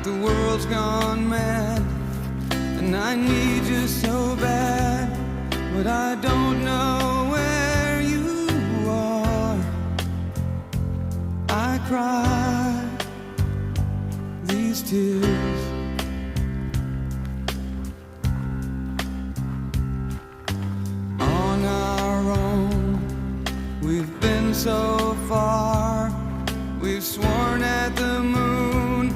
The world's gone mad, and I need you so bad, but I don't know where you are. I cry these tears. On our own, we've been so far. We've sworn at the moon,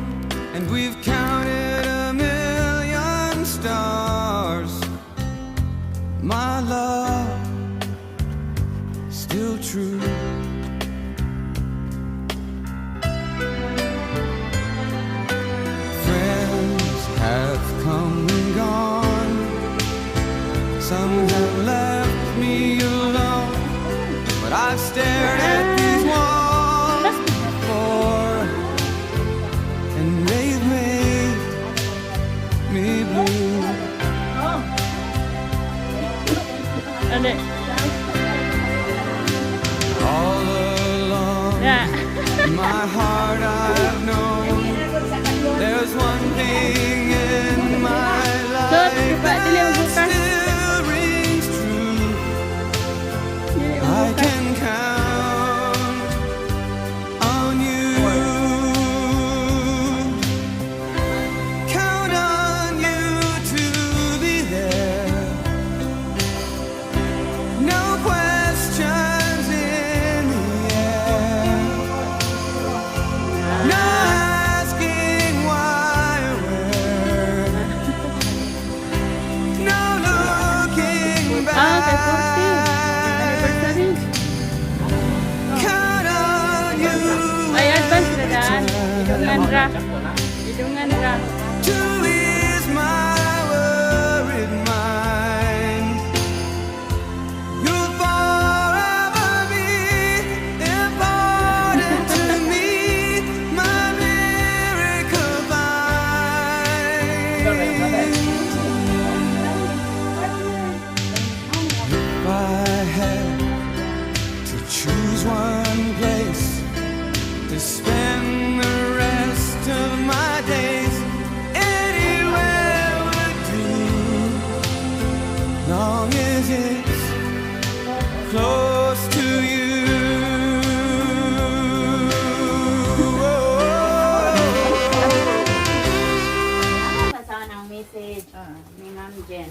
and we've counted a million stars. My love, still true. Friends have come and gone. Some have left me alone, but I've stared at these walls before, and they've made me blue. Ano? All along, in my heart I've known there's one thing in my So, life diba, dili that magbukas. Still rings true. Dili I magbukas. Can count on you. Count on you to be there. No questions in the air. No asking why or where. No looking Ah, kay 40. Back. Anniversary. Count on you Ay, advance na daan. Idungan ra. Idungan ra. To ease my worried mind. You'll forever be important to me, my miracle vine. If I had to choose one place to spend the rest of my days, anywhere would do, long as it's close to you. Basa ang message ni Ma'am Jen.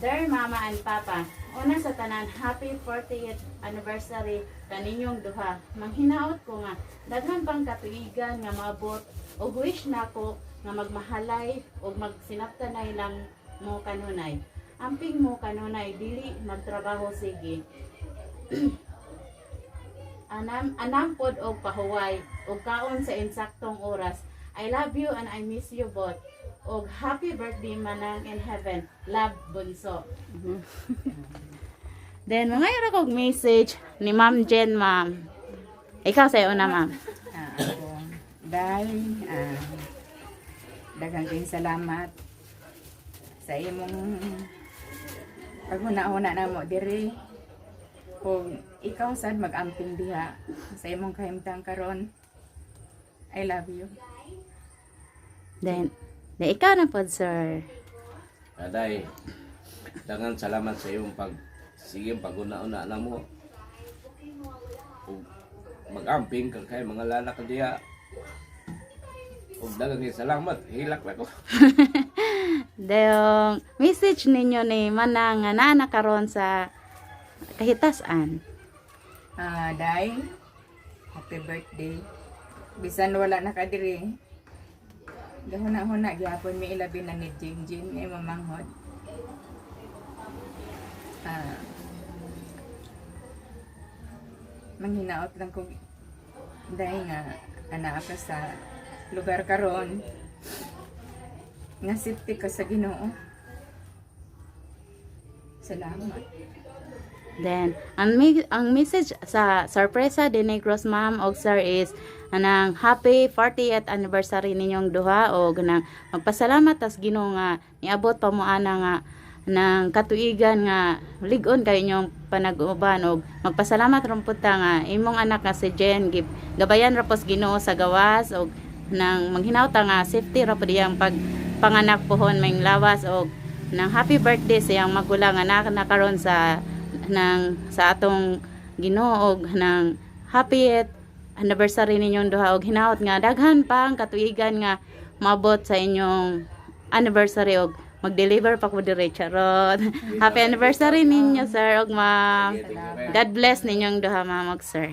Dear Mama and Papa, una sa tanan, happy 40th anniversary kaninyong duha. Manghinaot ko nga, daghan pang katuigan nga maabot ug wish nako nga magmahalay ug magsinaptanay lang mo kanunay. Amping mo kanunay, dili magtrabaho sige. Anam anam pod og pahuway ug kaon sa insaktong oras. I love you and I miss you both. Og happy birthday, Manang in heaven. Love, Bunso. Then mga kog message ni Ma'am Jen, ma'am. Ikaw sa una, ma'am. Ah, ako, Day, daghang kayong salamat sa imong paghuna-huna namo diri. Kung ikaw sad mag-amping diha sa imong kahimtang karon. I love you. Then ikaw na pod, sir. Aday, daghang salamat sa iyong pag sige paguna-una na mo. Ug mag-amping ka kay mga lala ka diha. Ug daghang kay salamat, hilak na ko. Then message ninyo ni Manang nga naa na karon sa kahitasan. Ah, Day, happy birthday. Bisan wala na ka diri. Gahuna-huna gyapon mi ilabi na ni Jin Jin nga mamanghod. Ah, manghinaot lang ko, Day, nga anaa ka sa lugar karon nga safety ka sa Ginoo. Salamat. Then, ang message sa sorpresa de Negros, ma'am og sir, is anang happy 40th anniversary ninyong duha og nang magpasalamat tas Ginoo nga niabot pa mo ana nga ng katuigan nga lig-on kay inyong panag-uban og magpasalamat ron pud ta nga imong anak nga si Jen gib gabayan ra pos Ginoo sa gawas og Nang manghinawta nga safety ra pud iyang pag panganak pohon may lawas og nang happy birthday sa iyang magulang nga nakaron sa nang sa atong Ginoo og nang happy anniversary ninyong duha og hinaot nga daghan pa ang katuigan nga maabot sa inyong anniversary og mag-deliver pa ko dire, charot. Happy anniversary ninyo, sir, og ma'am. Sige, thank you, God bless ninyong duha, ma'am ug sir.